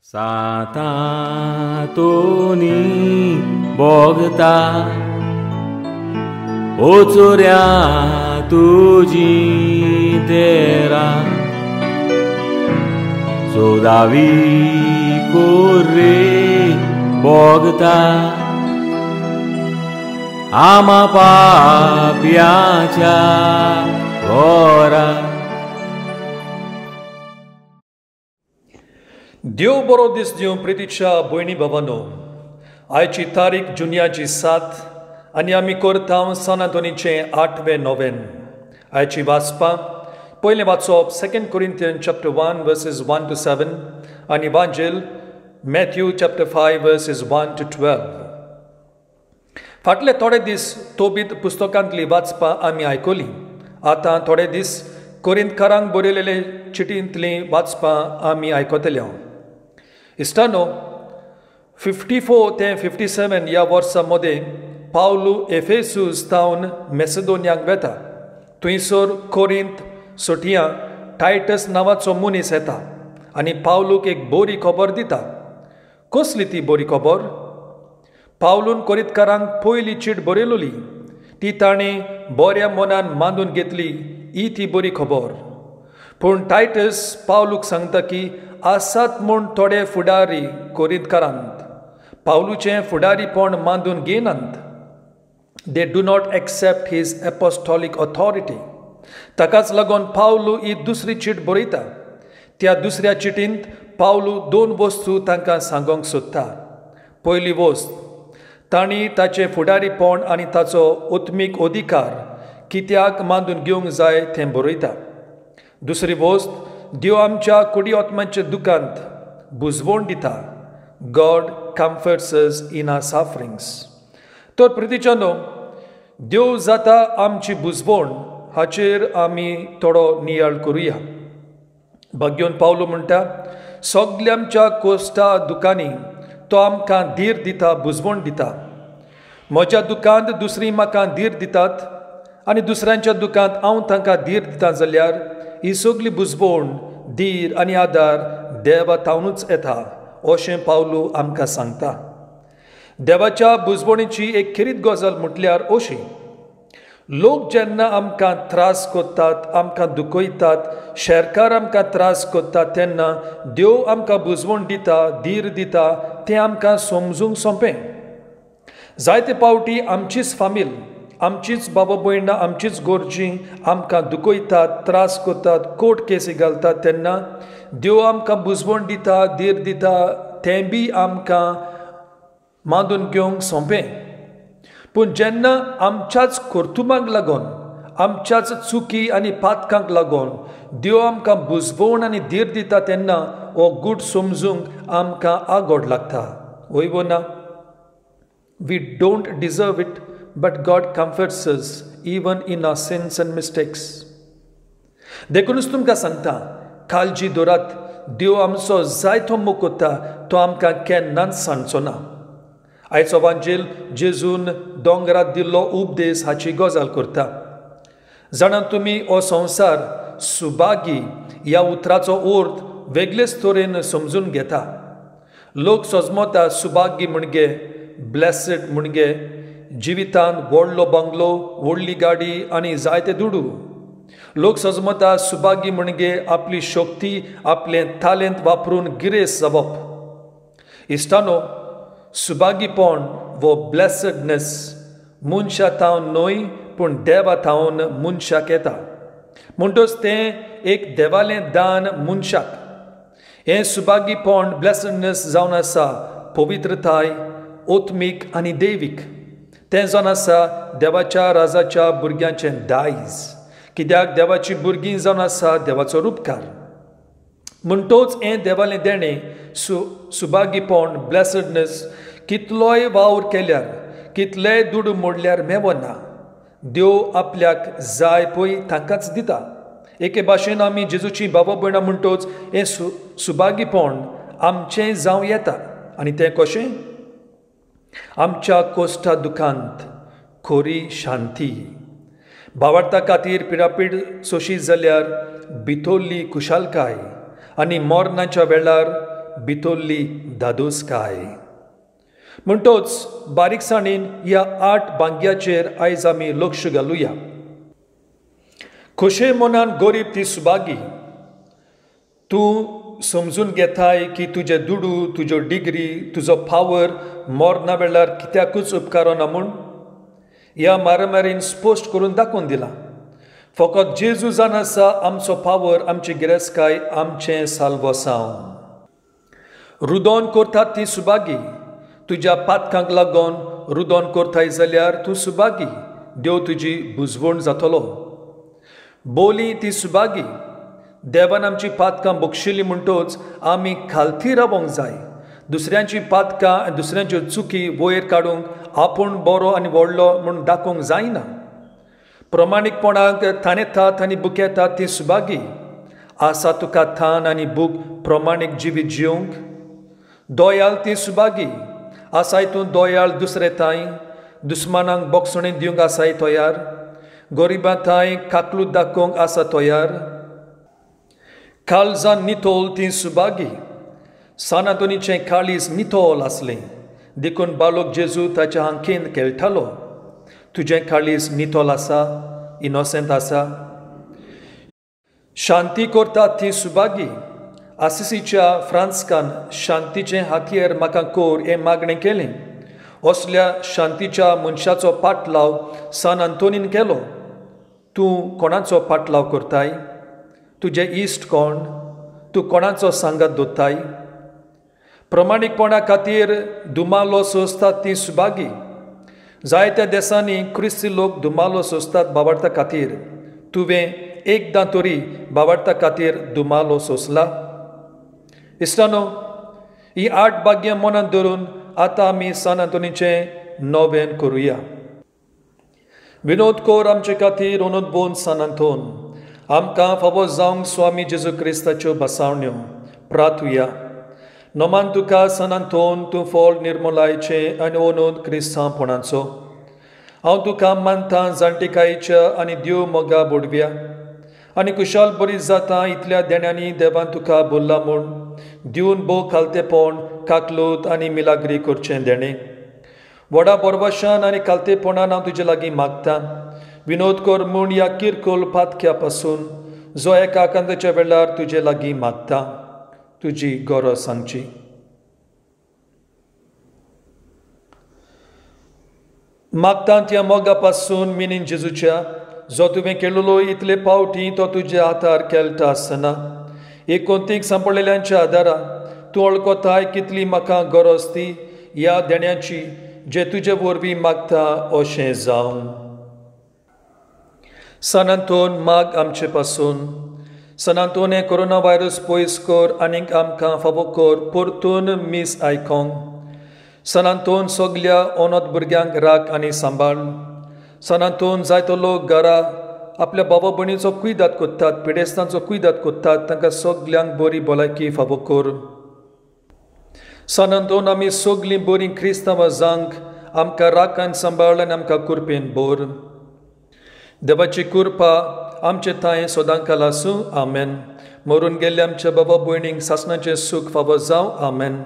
सातातोनी भोगता ओचोऱ्या तुजी तेरा सोदावी कोरे भोगता आमा पाप्याच्या घरा. देव बरो दीस दिवं प्रितीच्या भयणी बाबांनो. आयची तारीख जुन्याची 7 आनी आमी करता सान आंतोनीचें 8वें नोवेन. आयची वाचपां पयलें वाचप 2 Corinthians chapter 1 verses 1 to 7 आनी वांजेल मॅथ्यू चॅप्टर 5 वर्सीस 1 to 12. फाटले थोडे दीस तोबीत पुस्तकांतली वाचपां आमी आयकली. आतां थोडे दीस कोरिंतकारांक बरयलेले चिटींतलीं वाचपां आमी आयकतले. इश्टानो, 54 ते 57 ह्या वर्सां मदें पावलू एफेसूस तावन मेसेडोनियाक वेता. थंयसर कोरिंत सोटियां टायटस नांवाचो मनीस येता आनी पावलूक एक बरी खबर दिता. कसली ती बरी खबर? पावलून कोरिंतकारांक पयली चीट बरयलोली ती ताणें बऱ्या मनान मानून घेतली, ही ती बरी खबर. पूण टायटस पावलूक सांगता की आसात म्हूण थोडे फुडारी कोरिंतकारांत पावलूचें फुडारीपण मानून घेनात. They do not accept his apostolic authority. ताकाच लागून पावलू ही दुसरी चीट बरयता. त्या दुसऱ्या चिटींत पावलू 2 वस्तू तांकां सांगूंक सोदता. पयली वस्त, तांणी ताचें फुडारीपण आनी ताचो आत्मीक अधिकार कित्याक मानून घेवंक जाय तें बरयता. दुसरी वस्त, देव आमच्या कुडी आत्म्याच्या दुकांत बुजवण दिता. God comforts us in our sufferings. तर प्रितीच्यानो, देव जाता आमची बुजवण हाचेर आमी थोडो नियाळ करुया. भाग्योन पावलो म्हणटा, सगल्या आमच्या कोश्टा दुकांनी तो आमकां धीर दिता, बुजवण दिता. म्हज्या दुकांत दुसरी म्हाका धीर दितात आनी दुसऱ्यांच्या दुकांत हांव तांकां धीर दिता जाल्यार ही सगली बुजवण, धीर आनी आदार देवा तावनूच येता अशें पावलू आमकां सांगता. देवाच्या बुजवणीची एक खेरीत गजाल म्हटल्यार अशी, लोक जेन्ना आमकां त्रास करतात, आमकां दुखयतात, शेरकार आमकां त्रास करतात, तेन्ना देव आमकां बुजवण दिता, धीर दिता, तें आमकां समजूंक सोंपें. जायते पावटी आमचीच फामील, आमचीच बाबा भयणां, आमचीच गोरजीं आमकां दुखयतात, त्रास करतात, कोर्ट केसी घालतात, तेन्ना देव आमकां बुजवण दिता, धीर दिता, तें बी आमकां मानून घेवंक सोंपें. पूण जेन्ना आमच्याच कर्तुबांक लागून, आमच्याच चुकी आनी पातकांक लागून देव आमकां बुजवण आनी धीर दिता तेन्ना हो गूट समजूंक आमकां आगोड लागता. वय वो ना? We don't deserve it, but God comforts us even in our sins and mistakes. देखूनच तुमकां सांगता, काळजी दवरात, देव आमचो जायतो मोग करता, तो आमकां केन्नाच सांडचो ना. आयचो वांजेल जेजून दोंगरात दिल्लो उपदेश हाची गजाल करता. जाणा तुमी, हो संवसार सुभागी ह्या उतराचो अर्थ वेगळेच तरेन समजून घेता. लोक सजमता सुभागी म्हणजे ब्लेसड म्हणजे जिवितांत व्हडलो बंगलो, व्हडली गाडी आनी जायते दुडू. लोक सजमता सुभागी म्हणजे आपली शक्ती, आपलें तालेंत वापरून गिरेस्त जावप. इश्टानो, सुभागीपण वो ब्लेसडनेस मनशा थावन न्हय पूण देवा थावन मनशाक येता. म्हणटच तें एक देवालें दान मनशाक. हें सुभागीपण, ब्लेसडनेस जावन आसा पवित्रताय, आत्मीक आनी दैवीक. तें जावन आसा देवाच्या राजाच्या भुरग्यांचें दायज. कित्याक देवाची भुरगीं जावन आसा देवाचो रुपकार. म्हणटोच हें देवालें देणें सुभागीपण, ब्लेसडनेस कितलोय वावर केल्यार, कितलेय दुडू मोडल्यार मेवना. देव आपल्याक जाय पळय तांकांच दिता. एके भाशेन आमी जेजूची बाबा भयणां म्हणटोच हें सुभागीपण आमचें जावं येता. आनी तें कशें? आमच्या कोश्टा दुखांत खरी शांती, भावार्था खातीर पिडापीड सोशी जाल्यार भितरली खुशालकाय आनी मरणाच्या वेळार भितरली धादोसकाय. म्हणटोच बारीकसाणीन ह्या 8 भाग्याचेर आयज आमी लक्ष घालुया. खोशे मनान गरीब ती सुभागी. तूं समजून घेताय की तुजे दुडू, तुज्यो डिग्री, तुजो पावर मरना वेळार कित्याकूच उपकारना म्हूण ह्या मारामारीन स्पश्ट करून दाखोवन दिलां. फकत जेजू जाण आसा आमचो पावर, आमची गिरेस्तकाय, आमचें साल्वसांव. रुदोन करतात ती सुभागी. तुज्या पातकांक लागून रुदोन करताय जाल्यार तूं सुभागी, देव तुजी बुजवण जातलो. बोली ती सुभागी. देवान आमची पातकां बक्षिल्ली म्हणटोच आमी खालती रावोंक जाय. दुसऱ्यांची पातकां आनी दुसऱ्यांच्यो चुकी वयर काडूंक आपूण बरो आनी व्हडलो म्हूण दाखोवंक जायना. प्रमाणीकपणाक थानेतात आनी बुकेतात ती सुभागी. आसा तुका थान आनी बूक प्रमाणीक जिवीत जिवंक. दोयाल ती सुभागी. आसाय तूं दोयाळ दुसरे थांय, दुस्मानांक बोगसणे दिवंक आसाय तयार, गरिबां थांय काकलूत दाखोवंक आसा तयार. काळजान नितोल ती सुभागी. सान आंतोनीचें काळीज नितोल आसलें देखून बालोक जेजू ताच्या हांकेन खेळटालो. तुजें काळीज नितोल आसा, इनोसेंट आसा. शांती करतात ती सुभागी. आसिसीच्या फ्रांस्कान शांतीचें हातयेर म्हाका कोर हें मागणें केलें. असल्या शांतीच्या मनशाचो पाटलाव सान आंतोनीन केलो. तूं कोणाचो पाटलाव करताय? तुजे इश्ट कोण? तूं कोणाचो सांगात दोताय? प्रमाणीकपणा खातीर दुमालो सोंसतात ती सुभागी. जायत्या देशांनी क्रिस्ती लोक दुमालो सोंसतात बाबार्था खातीर. तुवें एकदां तरी बाबार्था खातीर दुमालो सोंसला? इश्टानो, ही 8 भाग्यां मनांत धरून आतां आमी सान आंतोनीचें नोवेन करुया. विनोद कोर आमचे खातीर ओनोद बोन सान आंतोन, आमकां फावो जावंक स्वामी जेजू क्रिस्ताच्यो बसावण्यो. प्रार्थुया. नोमान तुका सान आंतोन, तूं फळ निर्मलायचें आनी ओनोद क्रिस्तांवपणाचो. हांव तुका मानतां जाणटिकायेच्या आनी देव मोगा बोडव्या आनी कुशाल बरी जाता इतल्या देण्यांनी देवान तुका बोल्ला म्हूण दिवन भोव खालतेपण, काकलूत आनी मिलाग्री करचें देणें. व्हडा बोरवाशान आनी खालतेपणान हांव तुजे लागीं मागतां, विनोद कर म्हूण ह्या किरकोळ पातक्या पासून जो एका आकांताच्या वेळार तुजे लागीं मागता. तुजी गरज सांगची. मागता त्या मोगा पासून मिनीन जेजूच्या जो तुवें केल्लो इतले पावटी तो तुज्या हातार खेळटा आसतना एकोंतीक सांपडलेल्यांच्या आदारा तूं वळखताय कितली म्हाका गरज ती ह्या देण्याची जे तुजे वरवीं मागता अशें जावं. सान आंतोन माग आमचे पासून. सान आंतोन हें कोरोना व्हायरस पयस कर आनीक आमकां फावो कर परतून मीस आयकोंक. सान आंतोन सगल्या ओनोद भुरग्यांक राख आनी सांबाळ. सान आंतोन जायतो लोक घरा आपल्या बाबा भयणीचो कुयदाद कोत्तात, पिडेस्तांचो कुयदाद कोत्तात, तांकां सगल्यांक बरी भलायकी फावो कर. सान आंतोन आमी सगलीं बरीं क्रिस्तांवां जावंक आमकां राख आनी सांबाळ आनी आमकां कुरपेन भर. देवाची कृपा आमचे थांय सदांकाल आसूं. आमेन. मरून गेल्ल्या आमच्या बाबा भयणींक सासणाचें सूख फावो जावं. आमेन.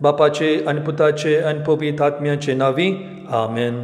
बापाचे आनी पुताचे आनी पवित्र आत्म्याचे नांवी. आमेन.